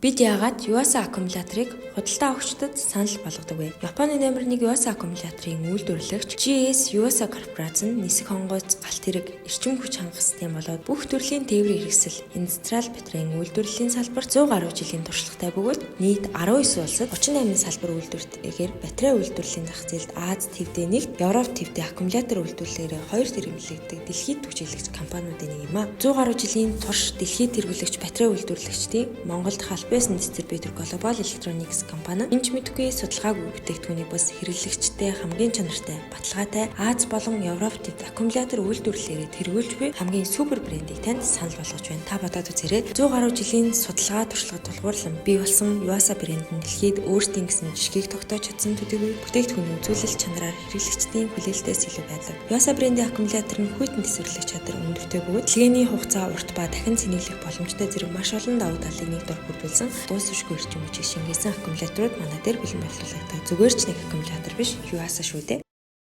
Бид яагаад Yuasa аккумуляторыг худалдаа авагчдад санал болгодог вэ? Японы номер 1 Yuasa аккумуляторын үйлдвэрлэгч GS Yuasa корпорац нь нисэх онгоц, галт тэрэг, эрчим хүч хангах систем болоод бүх төрлийн тээврийн хэрэгсэл, индустриал батарейн үйлдвэрлэлийн салбарт 100 гаруй жилийн туршлагатай бөгөөд нийт 19 улсад 38 салбар үйлдвэртэйгээр батарей үйлдвэрлэлийн зах зээлд Ази твдээ нэгт, Европ твдээ аккумулятор үйлдвэрлэлээр хоёр тэргэмлэгдэг дэлхийд түгжээлэгч компаниудын нэг юм а. 100 гаруй жилийн турш дэлхийд тэргүүлэгч батарей үйлдвэрлэгчдийн Монгол дахь аль биесны дистрибьютор Global Electronics компани нь ч мэдэхгүй судалгаагүй бүтээгдэхүүнийг бас хэрэглэгчтэй хамгийн чанартай, баталгаатай Ази болон Европ твд аккумулятор үйлдвэрлэлээр тэргүүлж буй хамгийн супер брендийг танд санал болгож байна. Та бодоод үзээрэй. 100 гаруй жилийн судалгаа туршлага тулгуурлан бий болсон Yuasa брэнд нь дэлхийд өөрсдийн гэсэн жишгийг тогтоож чадсан төдийгүй бүтээгдэхүүний үзүүлэлт чанараар хэрэглэгчдийн хүлээлтээс илүү байдаг. Yuasa брендийн аккумулятор нь хүйтэн тэсвэрлэх чадвар өндөртэй бөгөөд дэлгээний хугацаа урт ба дахин цэнэглэх боломжтой зэрэг маш олон давуу талыг нэг дор бүрдүүлсэн дуусвашгүй эрчим хүчийг шингээсэн аккумуляторууд манай дээр бэлэн боловсруулагддаг. Зүгээр ч нэг аккумулятор биш, Yuasa шүү дээ.